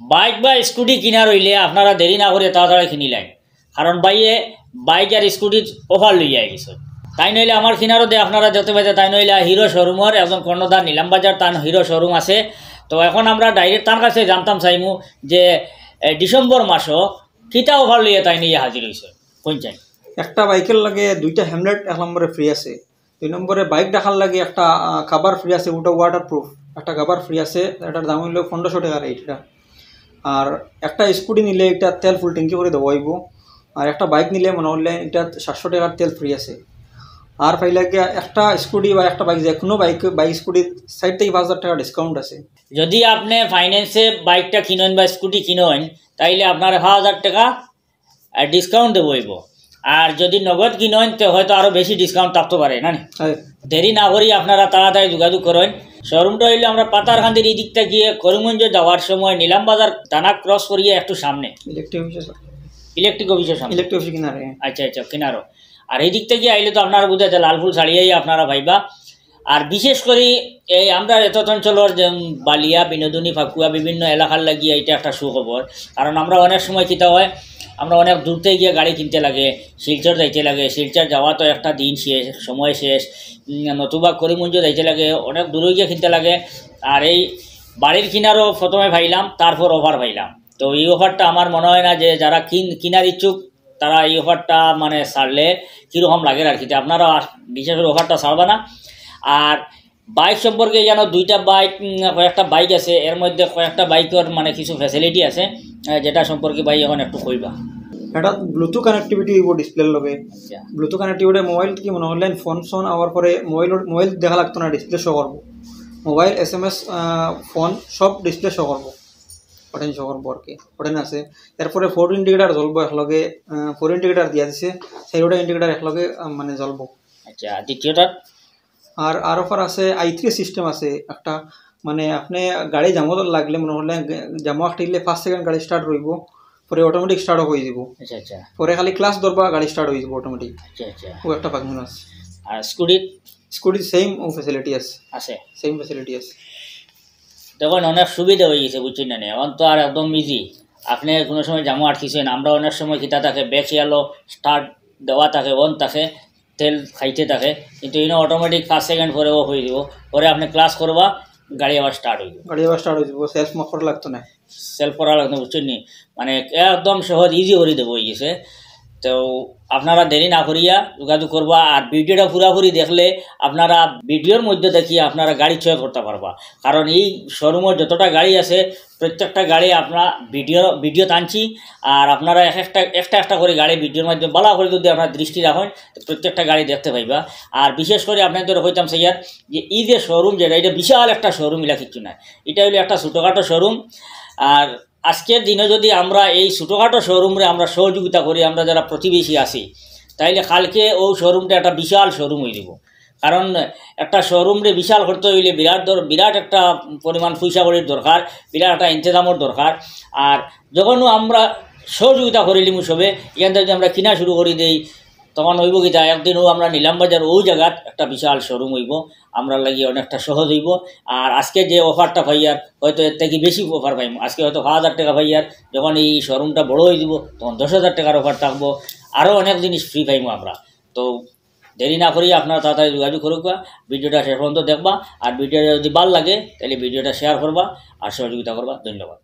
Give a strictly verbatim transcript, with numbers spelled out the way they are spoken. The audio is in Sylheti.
বাইক বা স্কুটি কিনার অইলে আপনারা দেরি না করিয়া তাড়াতাড়ি কিনিলাইন, কারণ ভাইয়ে বাইক আর স্কুটির অফার লইয়া আইগেছে। তাইন অইলে আমার কিনারো দে আপনারা দেখতে পাইতা, তাইন অইলা হিরো শোরুমর একজন কর্ণধার নিলাম বাজার, তান হিরো শোরুম আছে। তো এখন আমরা ডাইরেক্ট তান কাছে জানতাম চাইমু যে এ, ডিসেম্বর মাসো কিতা অফার লইয়া তাইন ইয়া হাজির অইছে, কইন চাইন। একটা বাইকর লগে দুইটা হেলমেট এক নম্বরে ফ্রি আছে। দুই নম্বরে বাইক রাখার লগে একটা কাভার ফ্রি আছে, ওটা ওয়াটার প্রুফ, একটা কাভার ফ্রি আছে। এটার দাম অইলো পনেরোশো টাকা রেট এটা। আর একটা স্কুটি নিলে এটা তেল ফুল ট্যাঙ্কি করে দেওয়া অইবো। আর একটা বাইক নিলে মনে অইলে এটা সাতশো টাকার তেল ফ্রি আছে। আর পাইলা গিয়া একটা স্কুটি বা একটা বাইক, যে কোনো বাইক, বাইক স্কুটির সাইড থাকি পাঁচ হাজার টাকা ডিসকাউন্ট আছে। যদি আপনি ফাইন্যান্সে বাইকটা কিনইন বা স্কুটি কিনইন, তাইলে আপনার পাঁচ হাজার টাকা ডিসকাউন্ট দেওয়া অইবো। আর যদি নগদ কিনইন, তে হয়তো আরো বেশি ডিসকাউন্ট থাকতে পারে, না নি? হ্যাঁ। দেরি না করি আপনারা তাড়াতাড়ি যোগাযোগ করইন। শোরুমটা অইলো আমরা পাথারকান্দির এই দিক থাকি করিমগঞ্জ যাওয়ার সময় নিলাম বাজার থানা ক্রস করিয়া একটু সামনে, ইলেকট্রিক অফিসের ইলেকট্রিক অফিসের সামনে। ইলেকট্রিক অফিস কিনারে। আচ্ছা আচ্ছা, কিনারো। আর এই দিক থাকি আইলে তো আপনারা বুঝা যায় লালফুল ছাড়িয়াই আপনারা পাইবা। আর বিশেষ করি এই আমরা এত অঞ্চলের যে বালিয়া, বিনোদিনী, ফাকুয়া, বিভিন্ন এলাকার লাগিয়া এটা একটা সুখবর। কারণ আমরা অনেক সময় কিতা হয়, আমরা অনেক দূর থেকে গিয়া গাড়ি কিনতে লাগে, শিলচর যাইতে লাগে, শিলচর যাওয়া তো একটা দিন শেষ, সময় শেষ, উম, নতুবা করিমগঞ্জ যাইতে লাগে, অনেক দূরে গিয়া কিনতে লাগে। আর এই বাড়ির কিনারো প্রথমে পাইলাম, তারপর অফার পাইলাম। তো এই অফারটা আমার মনে হয় না যে যারা কিন কিনার ইচ্ছুক তারা এই অফারটা মানে ছাড়লে কীরকম লাগে আর কি। তো আপনারা আস- বিশেষ করে অফারটা ছাড়বা না। আর বাইক সম্পর্কে জানো, দুইটা বাইক, উম, কয়েকটা বাইক আছে, এর মধ্যে কয়েকটা বাইকের মানে কিছু ফ্যাসিলিটি আছে, আহ, যেটা সম্পর্কে ভাই এখন একটু কইবা। এটা ব্লুটুথ কানেক্টিভিটি অইবো ডিসপ্লের লগে। আচ্ছা। ব্লুটুথ কানেক্টিভিটি মোবাইল কি মনে অইলে ফোন সোন আওয়ার পরে মোবাইল মোবাইল দেখা লাগতো না, ডিসপ্লে শো করবো। Mobile, S M S, phone সব ডিসপ্লে শো করবো, ওটাই শো করবো আর কি, ওটাই আছে। এরপরে ফোর ইন্ডিকেটার জ্বলবো একলগে, ফোর ইন্ডিকেটার দিয়া দিছে, চাইরোটা ইন্ডিকেটার একলগে আহ, মানে জ্বলবো। আচ্ছা, দ্বিতীয়টা? আর আর অফার আছে, আই থ্রি সিস্টেম আছে একটা, মানে আপনি গাড়ি জামো লাগলে মনে অইলে জামো আটকাইলে পাঁচ সেকেন্ড গাড়ি স্টার্ট অইবো, পরে অটোমেটিক স্টার্ট অফ অই যাইবো। আচ্ছা আচ্ছা পরে খালি ক্লাচ ধরবা, গাড়ি স্টার্ট অই যাইবো অটোমেটিক। আচ্ছা আচ্ছা। ও একটা ফাংশন আছে। আর স্কুটির? স্কুটির সেম ও ফ্যাসিলিটি আছে, আছে। সেম ফ্যাসিলিটি আছে। দেখুন, অনেক সুবিধা হয়ে গেছে, বুঝছেন না নি? এখন তো আর একদম ইজি। আপনি কোনো সময় জামো আটকিছেন, আমরা অনেক সময় কিতা থাকে, ব্যাক ইয়ালো স্টার্ট দেওয়া থাকে, অন থাকে, তেল খাইতে থাকে, কিন্তু ইনো অটোমেটিক পাঁচ সেকেন্ড পরে অফ হয়ে দিব। পরে আপনি ক্লাচ করবা, গাড়ি আবার স্টার্ট হয়ে যাবে। গাড়ি আবার স্টার্ট হয়ে যাবো, সেলফ মক করা লাগতো না। সেলফ করা লাগতো, বুঝছেন নি? মানে একদম সহজ, ইজি করে দেবো হয়ে গেছে। তো আপনারা দেরি না করিয়া যোগাযোগ করবা। আর ভিডিওটা পুরাপুরি দেখলে আপনারা ভিডিওর মধ্যে দেখি আপনারা গাড়ি চয়েস করতে পারবা। কারণ এই শোরুমে যতটা গাড়ি আছে, প্রত্যেকটা গাড়ি আপনারা ভিডিও ভিডিও টানছি। আর আপনারা এক একটা একটা একটা করে গাড়ি ভিডিওর মাধ্যমে ভালো করে যদি আপনারা দৃষ্টি রাখেন, তো প্রত্যেকটা গাড়ি দেখতে পাইবা। আর বিশেষ করে আপনাদের কইতাম স্যার যে এই যে শোরুম, যেটা, এটা বিশাল একটা শোরুম, এটা কিচ্ছু নাই। এটা হলো একটা ছোটোখাটো শোরুম। আর আজকের দিনে যদি আমরা এই ছোটোখাটো শোরুমরে আমরা সহযোগিতা করি, আমরা যারা প্রতিবেশী আছি, তাইলে কালকে ও শোরুমটা একটা বিশাল শোরুম হয়ে যাব। কারণ একটা শোরুমরে বিশাল করতে হইলে বিরাট দর বিরাট একটা পরিমাণ পয়সা কড়ির দরকার, বিরাট একটা ইন্তজামর দরকার। আর যখন আমরা সহযোগিতা করিলিমু সবে, এখান থেকে যদি আমরা কিনা শুরু করি দেই, তখন হইব কিতা, একদিন ও আমরা নিলাম বাজার ও জায়গাত একটা বিশাল শোরুম হইব, আমরা লাগি অনেকটা সহজ হইব। আর আজকে যে অফারটা পাইয়ার, হয়তো এর থেকে বেশি অফার পাইমু। আজকে হয়তো পাঁচ হাজার টাকা পাইয়ার, যখন এই শোরুমটা বড় হয়ে দিব, তখন দশ হাজার টাকার অফার থাকবো, আরও অনেক জিনিস ফ্রি পাইমু আমরা। তো দেরি না করি আপনারা তাড়াতাড়ি যোগাযোগ করুক, ভিডিওটা শেষ পর্যন্ত দেখবা। আর ভিডিওটা যদি ভালো লাগে, তাহলে ভিডিওটা শেয়ার করবা আর সহযোগিতা করবা। ধন্যবাদ।